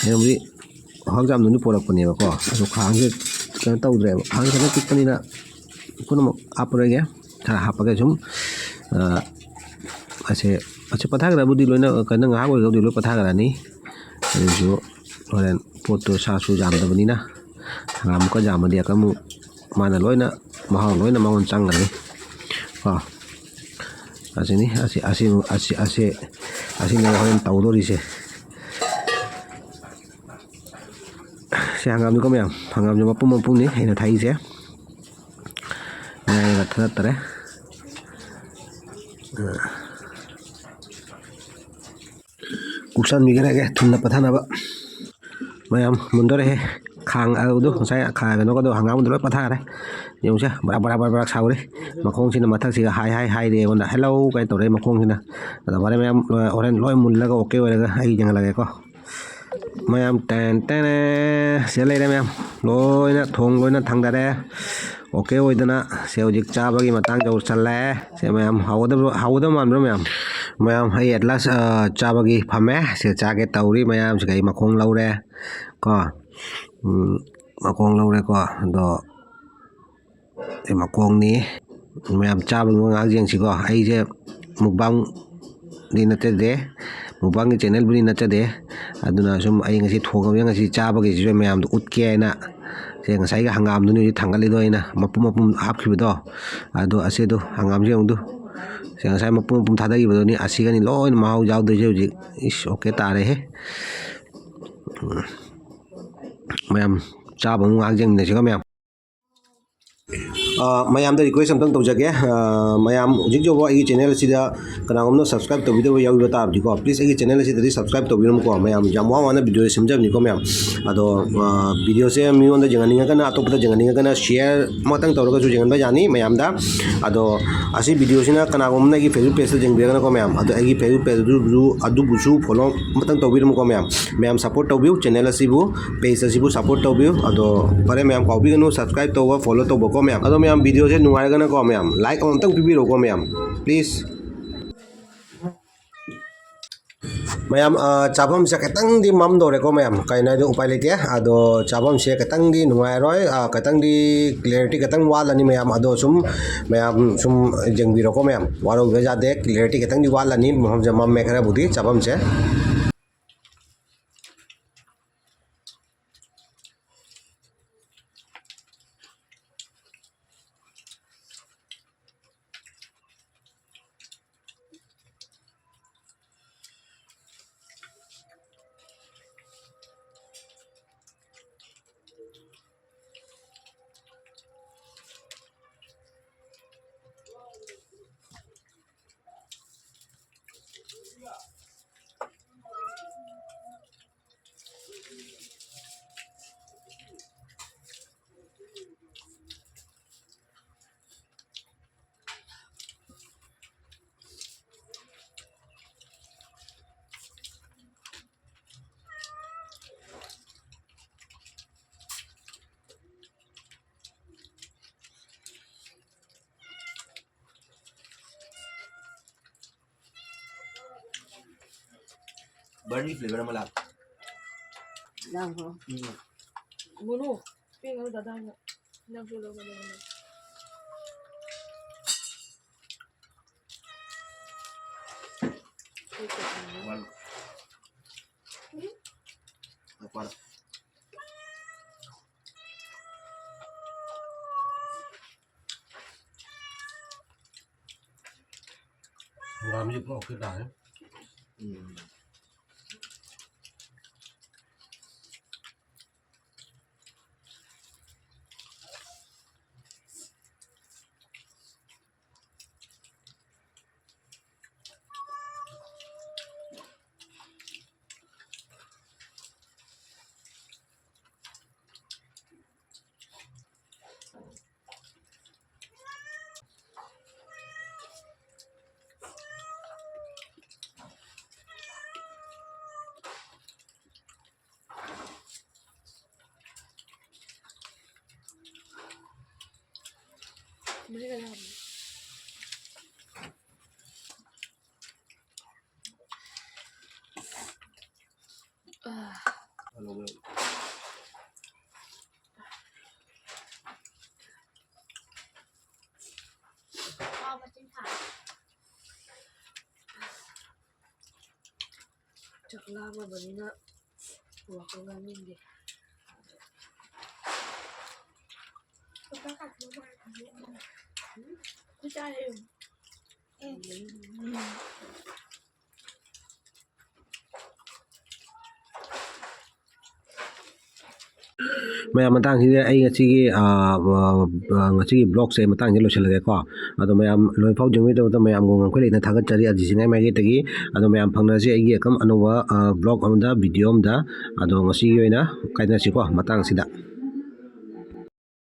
ꯍꯥꯏꯕꯗꯤ ꯍꯛꯆꯥꯡꯗꯨꯅ ꯄꯣꯔꯛꯄꯅꯦꯕꯀꯣ꯫ ꯑꯗꯣ ꯈꯥꯡꯁꯦ ꯀꯩꯅꯣ ꯇꯧꯗ꯭ꯔꯦꯕ, ꯈꯥꯡꯁꯦ ꯈꯤꯇꯪ ꯄꯤꯛꯄꯅꯤꯅ ꯄꯨꯝꯅꯃꯛ ꯍꯥꯞꯄꯔꯣꯏꯒꯦ꯫ ꯈꯔ ꯍꯥꯞꯄꯒ ꯁꯨꯝ, ꯑ, ꯑꯁꯦ, ꯑꯁꯦ ꯄꯠꯊꯈ꯭ꯔꯕꯨꯗꯤ ꯂꯣꯏꯅ, ꯀꯩꯅꯣ, ꯉꯥꯏꯍꯥꯛ ꯑꯣꯏꯔꯒꯕꯨꯗꯤ ꯂꯣꯏ ꯄꯠꯊꯈ꯭ꯔꯅꯤ꯫ ꯑꯗꯨꯁꯨ ꯍꯣꯔꯦꯟ ꯄꯣꯠꯇꯣ ꯁꯥꯁꯨ ꯌꯥꯝꯗꯕꯅꯤꯅ, ꯍꯪꯒꯥꯝ ꯑꯃꯨꯛꯀ ꯌꯥꯝꯃꯗꯤ ꯑꯃꯨꯛ ꯃꯥꯅ ꯂꯣꯏꯅ ꯃꯍꯥꯎ ꯂꯣꯏꯅ ꯃꯉꯣꯟꯗ ꯆꯪꯒꯅꯤ ꯀꯣ꯫ ꯑꯁꯤꯅꯤ, ꯑꯁꯤ, ꯑꯁꯤ, ꯑꯁꯤ, ꯑꯁꯤ, ꯑꯁꯤꯅꯦ ꯍꯣꯔꯦꯟ ꯇꯧꯗꯣꯔꯤꯁꯦ꯫ ꯁꯤ ꯍꯪꯒꯥꯝꯅꯤꯀꯣ ꯃꯌꯥꯝ, ꯍꯪꯒꯥꯝꯁꯦ ꯃꯄꯨꯝ ꯃꯄꯨꯝꯅꯤ ꯑꯩꯅ ꯊꯥꯛꯏꯁꯦ꯫ ꯉꯥꯏꯔꯒ ꯊꯥꯗꯠꯇꯔꯦ꯫ ꯀꯨꯞꯁꯟꯕꯤꯈ꯭ꯔꯒꯦ ꯊꯨꯅ ꯄꯠꯊꯅꯕ꯫ ꯃꯌꯥꯝ ꯃꯨꯟꯗꯣꯔꯦꯍꯦ꯫ ꯈꯥꯡ ꯑꯗꯨ ꯉꯁꯥꯏ ꯈꯥ-, ꯀꯩꯅꯣꯒꯗꯣ, ꯍꯪꯒꯥꯝꯒꯗꯣ ꯂꯣꯏ ꯄꯠꯊꯈ꯭ꯔꯦ꯫ ꯌꯦꯡꯉꯨꯁꯦ, ꯕꯔꯥꯛ ꯕꯔꯥꯛ ꯕꯔꯥꯛ ꯕꯔꯥꯛ ꯁꯥꯎꯔꯦ꯫ ꯃꯈꯣꯡꯁꯤꯅ ꯃꯊꯛꯁꯤꯒ ꯍꯥꯏ ꯍꯥꯏ ꯍꯥꯏꯔꯦ ꯑꯩꯉꯣꯟꯗ, "ꯍꯦꯜꯂꯣ" ꯀꯥꯏꯅ ꯇꯧꯔꯛꯑꯦ ꯃꯈꯣꯡꯁꯤꯅ꯫ ꯑꯗꯣ ꯐꯔꯦ ꯃꯌꯥꯝ, ꯍꯣꯔꯦꯟ ꯂꯣꯏ ꯃꯨꯜꯂꯒ ꯑꯣꯀꯦ ꯑꯣꯏꯔꯒ ꯑꯩ ꯌꯦꯡꯍꯜꯂꯒꯦꯀꯣ꯫ ꯃꯌꯥꯝ, ꯇꯦꯟ ꯇꯦꯟ, ꯁꯤꯗ ꯂꯩꯔꯦ ꯃꯌꯥꯝ꯫ ꯂꯣꯏꯅ ꯊꯣꯡ ꯂꯣꯏꯅ ꯊꯥꯡꯗꯔꯦ꯫ ꯑꯣꯀꯦ ꯑꯣꯏꯗꯅ ꯁꯦ ꯍꯧꯖꯤꯛ ꯆꯥꯕꯒꯤ ꯃꯇꯥꯡ ꯌꯧꯁꯜꯂꯦ꯫ ꯁꯦ ꯃꯌꯥꯝ, ꯍꯥꯎꯒꯗꯕ, ꯍꯥꯎꯒꯗꯕ ꯃꯥꯟꯕ꯭ꯔꯣ ꯃꯌꯥꯝ? ꯃꯌꯥꯝ, ꯑꯩ at last, ꯑ, ꯆꯥꯕꯒꯤ ꯐꯝꯃꯦ꯫ ꯁꯦ ꯆꯥꯒꯦ ꯇꯧꯔꯤ꯫ ꯃꯌꯥꯝꯁꯤꯒ ꯑꯩ ꯃꯈꯣꯡ ꯂꯧꯔꯦ ꯀꯣ꯫ ꯎꯝ, ꯃꯈꯣꯡ ꯂꯧꯔꯦꯀꯣ꯫ ꯑꯗꯣ ꯁꯤ ꯃꯈꯣꯡꯅꯤ꯫ ꯃꯌꯥꯝ ꯆꯥꯕꯒꯤ ꯃꯑꯣꯡ ꯉꯥꯏꯍꯥꯛ ꯌꯦꯡꯁꯤꯀꯣ꯫ ꯑꯩꯁꯦ mukbangꯗꯤ ꯅꯠꯆꯗꯦ, mukbangꯒꯤ channelꯕꯨꯗꯤ ꯅꯠꯆꯗꯦ꯫ ꯑꯗꯨꯅ ꯁꯨꯝ ꯑꯩ ꯉꯁꯤ ꯊꯣꯡꯉꯕꯅꯤꯅ ꯉꯁꯤ ꯆꯥꯕꯒꯤꯁꯤꯁꯨ ꯃꯌꯥꯝꯗꯣ ꯎꯠꯀꯦ ꯍꯥꯏꯅ, ꯁꯦ ꯉꯁꯥꯏꯒꯤ ꯍꯪꯒꯥꯝꯗꯨꯅꯤ ꯍꯧꯖꯤꯛ ꯊꯥꯡꯒꯠꯂꯤꯗꯣ ꯑꯩꯅ ꯃꯄꯨꯝ ꯃꯄꯨꯝ ꯍꯥꯞꯈꯤꯕꯗꯣ꯫ ꯑꯗꯣ ꯑꯁꯤꯗꯣ ꯍꯪꯒꯥꯝꯁꯦ ꯌꯦꯡꯉꯨꯗꯨ꯫ ꯁꯦ ꯉꯁꯥꯏ ꯃꯄꯨꯝ ꯃꯄꯨꯝ ꯊꯥꯗꯈꯤꯕꯗꯨꯅꯤ꯫ ꯑꯁꯤꯒꯅꯤ ꯂꯣꯏꯅ ꯃꯍꯥꯎ ꯌꯥꯎꯗꯣꯏꯁꯦ ꯍꯧꯖꯤꯛ꯫ ꯏꯁ, ꯑꯣꯀꯦ ꯇꯥꯔꯦꯍꯦ꯫ ꯃꯌꯥꯝ ꯆꯥꯕ ꯑꯃꯨꯛ ꯉꯥꯏꯍꯥꯛ ꯌꯦꯡꯃꯤꯟꯅꯁꯤꯀꯣ ꯃꯌꯥꯝ꯫ ꯑ, ꯃꯌꯥꯝꯗ request ꯑꯝꯇꯪ ꯇꯧꯖꯒꯦ꯫ ꯑ, ꯃꯌꯥꯝ ꯍꯧꯖꯤꯛ ꯌꯧꯕ ꯑꯩꯒꯤ channel ꯑꯁꯤꯗ ꯀꯅꯥꯒꯨꯝꯕꯅ subscribe ꯇꯧꯕꯤꯗꯕ ꯌꯥꯎꯕꯤꯕ ꯇꯥꯔꯗꯤꯀꯣ, please ꯑꯩꯒꯤ channel ꯑꯁꯤꯗꯗꯤ subscribe ꯇꯧꯕꯤꯔꯝꯃꯨꯀꯣ ꯃꯌꯥꯝ꯫ ꯌꯥꯝ ꯋꯥ ꯋꯥꯅ video ꯁꯦꯝꯖꯕꯅꯤꯀꯣ ꯃꯌꯥꯝ꯫ ꯑꯗꯣ, ꯑ, videoꯁꯦ ꯃꯤꯉꯣꯟꯗ ꯌꯦꯡꯍꯟꯅꯤꯡꯉꯒꯅ, ꯑꯇꯣꯞꯄꯗ ꯌꯦꯡꯍꯟꯅꯤꯡꯉꯒꯅ share ꯑꯃꯇꯪ ꯇꯧꯔꯒꯁꯨ ꯌꯦꯡꯍꯟꯕ ꯌꯥꯅꯤ ꯃꯌꯥꯝꯗ꯫ ꯑꯗꯣ ꯑꯁꯤ videoꯁꯤꯅ ꯀꯅꯥꯒꯨꯝꯕꯅ ꯑꯩꯒꯤ Facebook pageꯇ ꯌꯦꯡꯕꯤꯔꯒꯅꯀꯣ ꯃꯌꯥꯝ, ꯑꯗꯣ ꯑꯩꯒꯤ Facebook page ꯑꯗꯨꯕꯨ, ꯑꯗꯨꯕꯨꯁꯨ follow ꯑꯃꯇꯪ ꯇꯧꯕꯤꯔꯝꯃꯨꯀꯣ ꯃꯌꯥꯝ꯫ ꯃꯌꯥꯝ support ꯇꯧꯕꯤꯌꯨ, channel ꯑꯁꯤꯕꯨ, page ꯑꯁꯤꯕꯨ support ꯇꯧꯕꯤꯌꯨ꯫ ꯑꯗꯣ ꯐꯔꯦ ꯃꯌꯥꯝ, ꯀꯥꯎꯕꯤꯒꯅꯨ subscribe ꯇꯧꯕ, follow ꯇꯧꯕꯀꯣ ꯃꯌꯥꯝ꯫ ꯑꯗꯣ ꯃꯌꯥꯝ, ꯚꯤꯗꯤꯑꯣꯁꯦ ꯅꯨꯡꯉꯥꯏꯔꯒꯅꯀꯣ ꯃꯌꯥꯝ, ꯂꯥꯏꯛ ꯑꯃꯃꯝꯇꯪ ꯄꯤꯕꯤꯔꯛꯎꯀꯣ ꯃꯌꯥꯝ, ꯄ꯭ꯂꯤꯖ꯫ ꯃꯌꯥꯝ, ꯑ, ꯆꯥꯐꯝꯁꯦ ꯈꯤꯇꯪꯗꯤ ꯃꯝꯗꯧꯔꯦꯀꯣ ꯃꯌꯥꯝ, ꯀꯩꯅꯣ ꯍꯥꯏꯗꯤ ꯎꯄꯥꯏ ꯂꯩꯇꯦ꯫ ꯑꯗꯣ ꯆꯥꯐꯝꯁꯦ ꯈꯤꯇꯪꯗꯤ ꯅꯨꯡꯉꯥꯏꯔꯣꯏ, ꯑ, ꯈꯤꯇꯪꯗꯤ ꯀ꯭ꯂꯦꯔꯤꯇꯤ ꯈꯤꯇꯪ ꯋꯥꯠꯂꯅꯤ ꯃꯌꯥꯝ꯫ ꯑꯗꯣ ꯁꯨꯝ ꯃꯌꯥꯝ ꯁꯨꯝ ꯌꯦꯡꯕꯤꯔꯣꯀꯣ ꯃꯌꯥꯝ, ꯋꯥꯔꯧꯕꯤꯕ ꯌꯥꯗꯦ꯫ ꯀ꯭ꯂꯦꯔꯤꯇꯤ ꯈꯤꯇꯪꯗꯤ ꯋꯥꯠꯂꯅꯤ, ꯃꯐꯝꯁꯦ ꯃꯝꯃꯦ ꯈꯔꯕꯨꯗꯤ ꯆꯥꯐꯝꯁꯦ꯫ ꯕꯔꯅꯤ ꯐ꯭ꯂꯦꯕꯔ ꯑꯃ ꯂꯥꯛꯄ꯫ ꯂꯥꯛꯄ꯭ꯔꯣ? ꯎꯝ꯫ ꯃꯣꯅꯣ, ꯄꯦꯡꯉꯒ ꯗꯥꯗꯥꯅ ꯅꯪꯁꯨ ꯂꯧꯒꯗꯕꯅꯦ꯫ ꯋꯥꯟ꯫ ꯍꯪꯒꯥꯝꯁꯦ ꯄꯨꯔꯥ ꯑꯣꯀꯦ ꯇꯥꯔꯦ꯫ ꯎꯝ꯫ ꯃꯍꯤꯒ ꯂꯥꯡꯉꯦ꯫ ꯑꯥ꯫ ꯆꯥꯛ ꯂꯥꯝꯃꯕꯅꯤꯅ ꯋꯥꯈꯜ ꯉꯥꯡꯅꯤꯡꯗꯦ꯫ ꯃꯌꯥꯝ, ꯃꯇꯥꯡꯁꯤꯗ ꯑꯩ ꯉꯁꯤꯒꯤ, ꯑ, ꯑ, ꯑ, ꯉꯁꯤꯒꯤ vlogꯁꯦ ꯃꯇꯥꯡꯁꯤꯗ ꯂꯣꯏꯁꯤꯜꯂꯒꯦꯀꯣ꯫ ꯑꯗꯣ ꯃꯌꯥꯝ ꯂꯣꯏꯐꯥꯎ ꯌꯦꯡꯕꯤꯗꯕꯗ ꯃꯌꯥꯝꯕꯨ ꯉꯝꯈꯩ ꯂꯩꯅ ꯊꯥꯒꯠꯆꯔꯤ ꯑꯔꯖꯤꯠ ꯁꯤꯡꯉꯥꯏ ꯃꯥꯏꯀꯩꯗꯒꯤ꯫ ꯑꯗꯣ ꯃꯌꯥꯝ ꯐꯪꯅꯁꯤ ꯑꯩꯒꯤ ꯑꯀꯝ ꯑꯅꯧꯕ, ꯑ, vlog ꯑꯃꯗ, video ꯑꯃꯗ꯫ ꯑꯗꯣ ꯉꯁꯤꯒꯤ ꯑꯣꯏꯅ ꯀꯥꯏꯅꯁꯤꯀꯣ ꯃꯇꯥꯡꯁꯤꯗ꯫